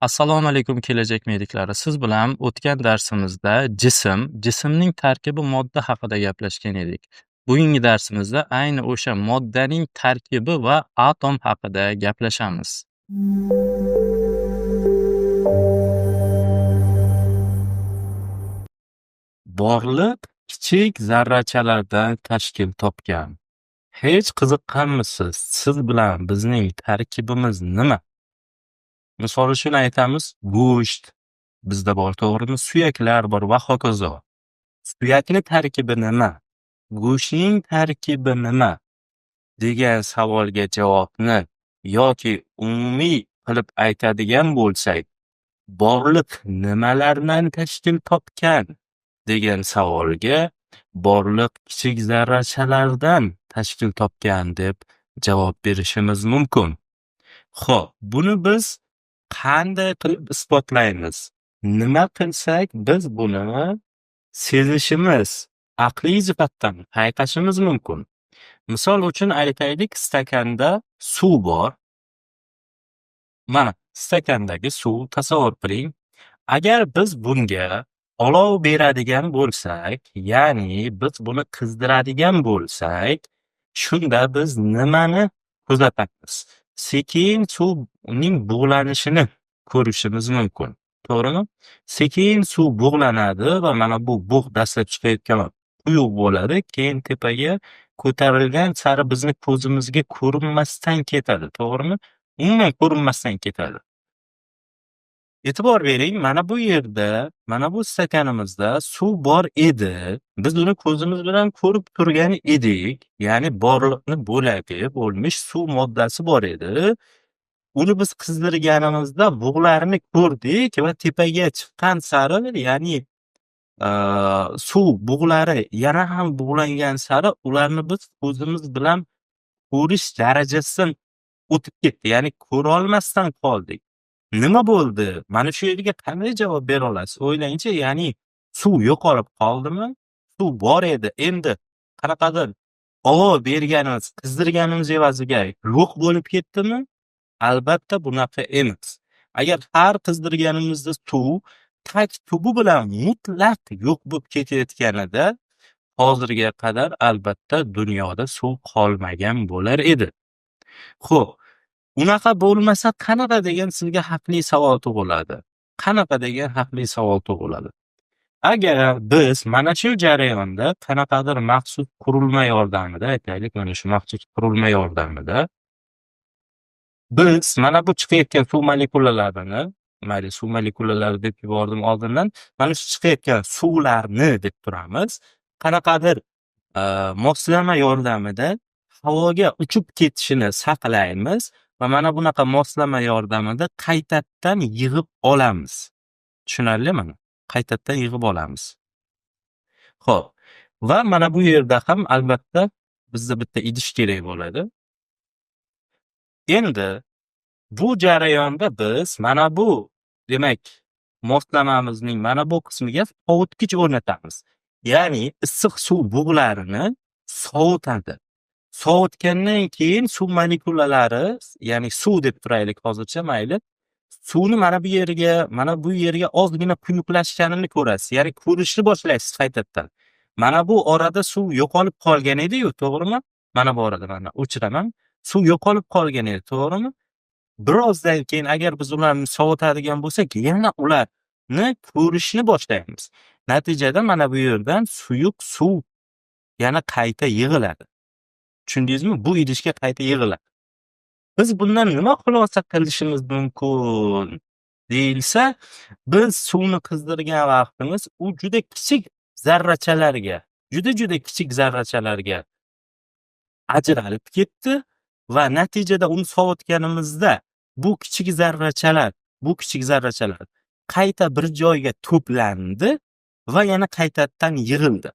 Assalomu alaykum, kelajak mediklari. Siz bilan o'tgan darsimizda jism, jismning tarkibi modda haqida gaplashgan edik. Bugungi darsimizda ayni o'sha moddaning tarkibi va atom haqida gaplashamiz. Borliq kichik zarrachalardan tashkil topgan. Hech qiziqqanmisiz, siz bilan bizning tarkibimiz nima? Misol uchun aytamiz, go'sht bizda bor, to'g'rimi? Suyaklar bor va hokazo. Suyakni tarkibi nima? Go'shtning tarkibi nima? Degan savolga javobni yoki umumiy qilib aytadigan bo'lsak, borliq nimalardan tashkil topgan degan savolga borliq kichik zarrachalardan tashkil topgan deb javob berishimiz mumkin. Xo'p, buni biz qanday qilib isbotlaymiz? Nima qilsak biz buni sezishimiz, aqliy jihatdan payqashimiz mumkin? Misol uchun aytaylik, stakanda suv bor. Mana stakandagi suv, tasavvur qiling. Agar biz bunga olov beradigan bo'lsak, ya'ni biz buni qizdiradigan bo'lsak, shunda biz nimani kuzatamiz? Sekin suvning bug'lanishini ko'rishimiz mumkin. To'g'rimi? Sekin suv bug'lanadi va mana bu bug' dastlab chiqayotgan quyuq bo'ladi, keyin tepaga ko'tarilgan sari bizni ko'zimizga ko'rinmasdan ketadi, to'g'rimi? Umuman ko'rinmasdan ketadi. E'tibor bering, mana bu yerda, mana bu stakanimizda suv bor edi. Biz uni ko'zimiz bilan ko'rib turgan edik. Ya'ni borliqni bo'lagi bo'lmish suv moddasi bor edi. Uni biz qizdirganimizda bug'larini ko'rdik va tepaga chiqqan sari, ya'ni suv bug'lari yana ham bug'langan sari ularni biz ko'zimiz bilan ko'rish darajasidan o'tib ketdi. Ya'ni ko'ra olmasdan qoldik. Nima bo'ldi? Mana shu yerga qanday javob bera olasiz? O'ylangchi, ya'ni suv yo'qolib qoldimi? Suv bor edi. Endi qanaqadir olov berganimiz, qizdirganimiz evaziga yo'q bo'lib ketdimi? Albatta bunaqa emas. Agar har qizdirganimizda suv tag tubi bilan mutlaq yo'q bo'lib ketayotganida, hozirga qadar albatta dunyoda suv qolmagan bo'lar edi. Xo'p, unaqa bo'lmasa qanaqa degan sizga haqli savol tug'iladi. Qanaqa degan haqli savol tug'iladi. Agar biz mana shu jarayonda qanaqadir maxsus qurilma yordamida, aytaylik, mana shu maxsus qurilma yordamida biz mana bu chiqayotgan suv molekulalarini, mayli suv molekulalari deb yubordim oldindan, mana shu chiqayotgan suvlarni deb turamiz, qanaqadir moslama yordamida havoga uchib ketishini saqlaymiz va mana bunaqa moslama yordamida qaytadan yig'ib olamiz. Tushunarlimi? Qaytadan yig'ib olamiz. Xo'p, va mana bu yerda ham albatta bizda bitta idish kerak bo'ladi. Endi bu jarayonda biz mana bu, demak, moslamamizning mana bu qismiga sovutgich o'rnatamiz. Ya'ni issiq suv bug'larini sovutadi. Sovutgandan keyin suv molekulalari, ya'ni suv deb turaylik hozircha, mayli. Suvni mana bu yerga, mana bu yerga ozgina quyuqlashganini ko'rasiz. Ya'ni ko'rishni boshlaysiz qaytadan. Mana bu orada suv yo'qolib qolgan edi-yu, to'g'rimi? Mana bu orada mana o'chiraman. Suv yo'qolib qolgan edi, to'g'rimi? Birozdan keyin agar biz ularni sovutadigan bo'lsak, yana ularni ko'rishni boshlaymiz. Natijada mana bu yerdan suyuq suv yana qayta yig'iladi. Tushundingizmi? Bu idishga qayta yig'iladi. Biz bundan nima xulosa qilishimiz mumkin deyilsa, biz suvni qizdirgan vaqtimiz u juda kichik zarrachalarga, juda-juda kichik zarrachalarga ajralib ketdi va natijada uni sovutganimizda bu kichik zarrachalar, bu kichik zarrachalar qayta bir joyga to'plandi va yana qaytadan yig'ildi.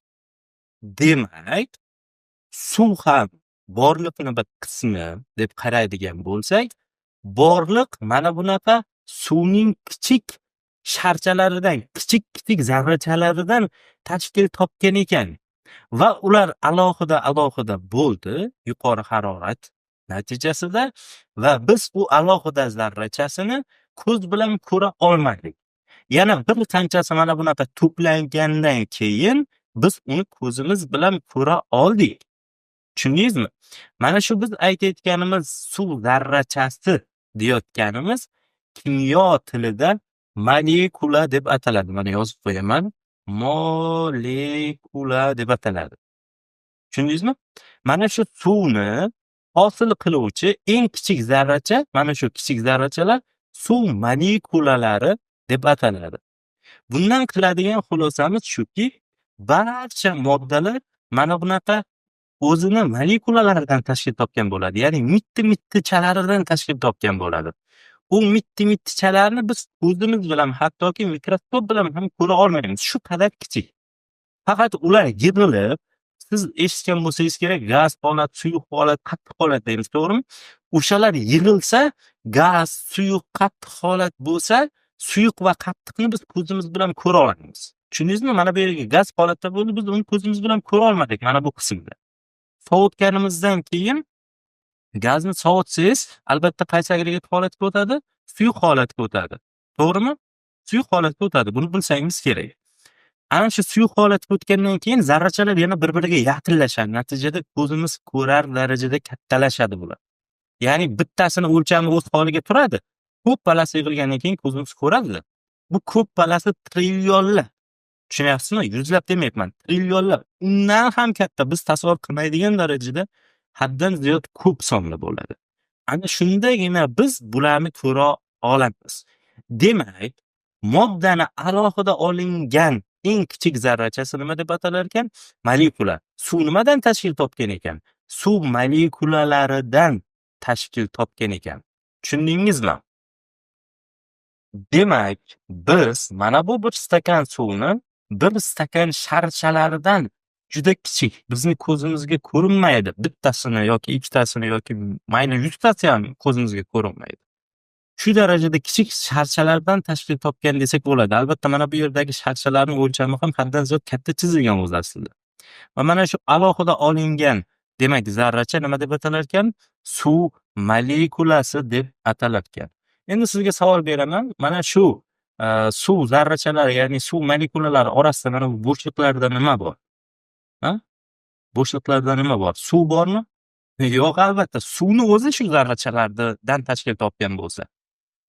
Demak, suv ham borliqni bir qismi deb qaraydigan bo'lsak, borliq mana bunaqa suvning kichik sharchalaridan, kichik-kichik zarrachalaridan tashkil topgan ekan va ular alohida-alohida bo'ldi yuqori harorat natijasida va biz u alohida zarrachasini ko'z bilan ko'ra olmadik. Yana bir qanchasi mana bunaqa to'plangandan keyin biz uni ko'zimiz bilan ko'ra oldik. Tushundingizmi? Mana shu biz aytayotganimiz suv zarrachasi deyotganimiz kimyo tilida molekula deb ataladi. Mana yozib qo'yaman. Molekula deb ataladi. Tushundingizmi? Mana shu suvni hosil qiluvchi eng kichik zarracha, mana shu kichik zarrachalar suv molekulalari deb ataladi. Bundan qiladigan xulosamiz shuki, barcha moddalar mana bunaqa o'zini molekulalaridan tashkil topgan bo'ladi. Ya'ni mitti-mittichalaridan tashkil topgan bo'ladi. U mitti-mittichalarni biz ko'zimiz bilan, hattoki mikroskop bilan ham ko'ra olmaymiz. Shu qadar kichik. Faqat ular yig'ilib, siz eshitgan bo'lsangiz kerak, gaz holat, suyuq holat, qattiq holat deymiz, to'g'rimi? O'shalar yig'ilsa, gaz, suyuq, qattiq holat bo'lsa, suyuq va qattiqni biz ko'zimiz bilan ko'ra olamiz. Tushundingizmi? Mana bu yerga gaz holatda bo'ldi, biz uni ko'zimiz bilan ko'ra olmadik mana bu qismda. Sovutganimizdan keyin gazni sovutsangiz, albatta qaysi agregat holatga o'tadi? Suyuq holatga o'tadi. To'g'rimi? Suyuq holatga o'tadi. Buni bilsangiz kerak. Ana shu suyuq holatga o'tgandan keyin zarrachalar yana bir-biriga yaqinlashadi. Natijada ko'zimiz ko'rar darajada kattalashadi bular. Ya'ni bittasini o'lchami o'z holiga turadi. Ko'p balasi yig'ilgandan keyin ko'zimiz ko'radi. Bu ko'p balasi trillionlab. Tushunyapsizmi? Yuzlab demayapman. Trillionlab. Undan ham katta, biz tasavvur qilmaydigan darajada haddan ziyod ko'p sonda bo'ladi. Ana shundagina biz bularni ko'ra olamiz. Demak, moddani alohida olingan eng kichik zarrachasi nima deb atalar ekan? Molekula. Suv nimadan tashkil topgan ekan? Suv molekulalaridan tashkil topgan ekan. Tushundingizmi? Demak, biz mana bu bir stakan suvni bir stakan sharchalaridan juda kichik, bizni ko'zimizga ko'rinmaydi. Bittasini yoki ikkitasini yoki mayli yuztasi ham ko'zimizga ko'rinmaydi. Shu darajada kichik sharchalardan tashkil topgan desak bo'ladi. Albatta, mana bu yerdagi sharchalarning o'lchami ham haddan ziyod katta chizilgan o'zi aslida. Va mana shu alohida olingan, demak, zarracha nima deb atalar ekan? Suv molekulasi deb atalar ekan. Endi sizga savol beraman. Mana shu suv zarrachalari, ya'ni suv molekulalari orasida mana bu bo'shliqlarda nima bor? Ha? Bo'shliqlarda nima bor? Suv bormi? Yo'q, albatta. Suvni o'zi shu zarrachalardan tashkil topgan bo'lsa,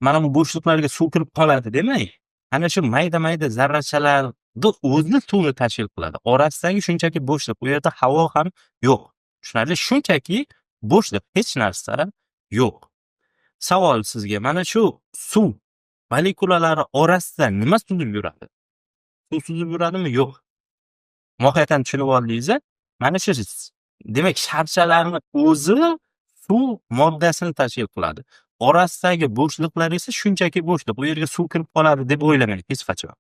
mana bu bo'shliqlarga suv kirib qoladi demak, ana shu mayda-mayda zarrachalarni o'zi suvni tashkil qiladi. Orasidagi shunchaki bo'shliq. U yerda havo ham yo'q. Tushunarli? Shunchaki bo'shliq, hech narsa yo'q. Savol sizga, mana shu suv molekulalari orasida nima suzib yuradi? Suv suzib yuradimi? Yo'q. Mohiyatan tushunib oldingiz-a? Mana shu, demak, sharchalarni o'zi suv moddasini tashkil qiladi. Orasidagi bo'shliqlar esa shunchaki bo'shliq. U yerga suv kirib qoladi deb o'ylamang hech qachon.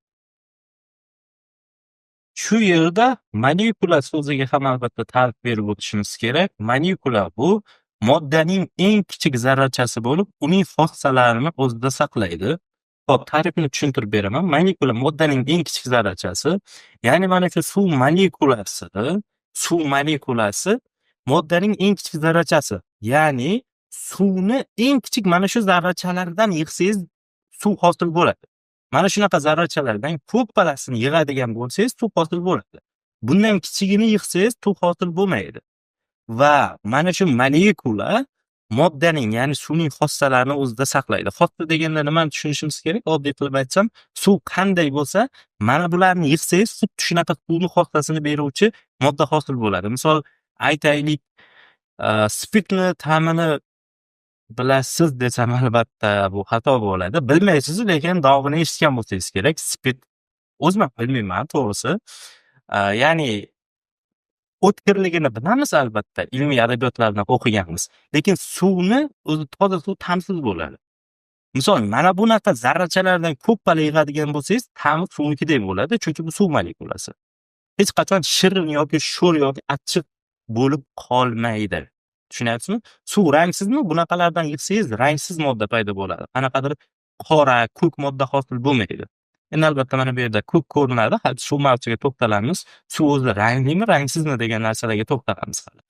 Shu yerda molekula so'ziga ham albatta ta'rif berib o'tishimiz kerak. Molekula bu moddaning eng kichik zarrachasi bo'lib, uning xossalarini o'zida saqlaydi. Xo'p, ta'rifini tushuntirib beraman. Molekula moddaning eng kichik zarrachasi, ya'ni mana shu suv molekulasi moddaning eng kichik zarrachasi. Ya'ni suvni eng kichik mana shu zarrachalardan yig'sangiz suv hosil bo'ladi. Mana shunaqa zarrachalardan ko'ppalasini yig'adigan bo'lsangiz, suv hosil bo'ladi. Bundan kichigini yig'sangiz, suv hosil bo'lmaydi. Va mana shu molekula moddaning, ya'ni suvning xossalarini o'zida saqlaydi. Xossa deganda nimani tushunishimiz kerak? Oddiy qilib aytsam, suv qanday bo'lsa, mana bularni yig'sangiz, xuddi shunaqa suvni xossasini beruvchi modda hosil bo'ladi. Misol aytaylik, spirtni ta'mini bilasiz desam, albatta bu xato bo'ladi. Bilmaysiz, lekin dog'ini eshitgan bo'lsangiz kerak. Spirt o'zim ham bilmayman, to'g'risi. Ya'ni o'tkirligini bilamiz albatta, ilmiy adabiyotlardan o'qiganmiz. Lekin suvni o'zi, toza suv ta'msiz bo'ladi. Misol, mana bunaqa zarrachalardan ko'ppala yig'adigan bo'lsangiz, ta'mi suvnikidek bo'ladi, chunki bu suv molekulasi. Hech qachon shirin yoki sho'r yoki achchiq bo'lib qolmaydi. Tushunyapsizmi? Suv rangsizmi? Bunaqalardan yig'sangiz, rangsiz modda paydo bo'ladi. Qanaqadir qora, ko'k modda hosil bo'lmaydi. Endi albatta mana bu yerda ko'k ko'rinadi. Hali shu mavzuga to'xtalamiz. Suv o'zi ranglimi, rangsizmi degan narsalarga to'xtalamiz hali.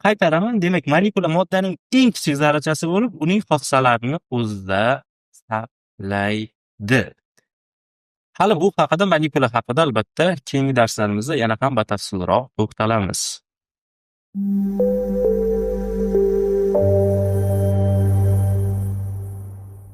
Qaytaraman, demak, molekula moddaning eng kichik zarrachasi bo'lib, uning xossalarini o'zida saqlaydi. Hali bu haqida, molekula haqida albatta keyingi darslarimizda yana ham batafsilroq to'xtalamiz.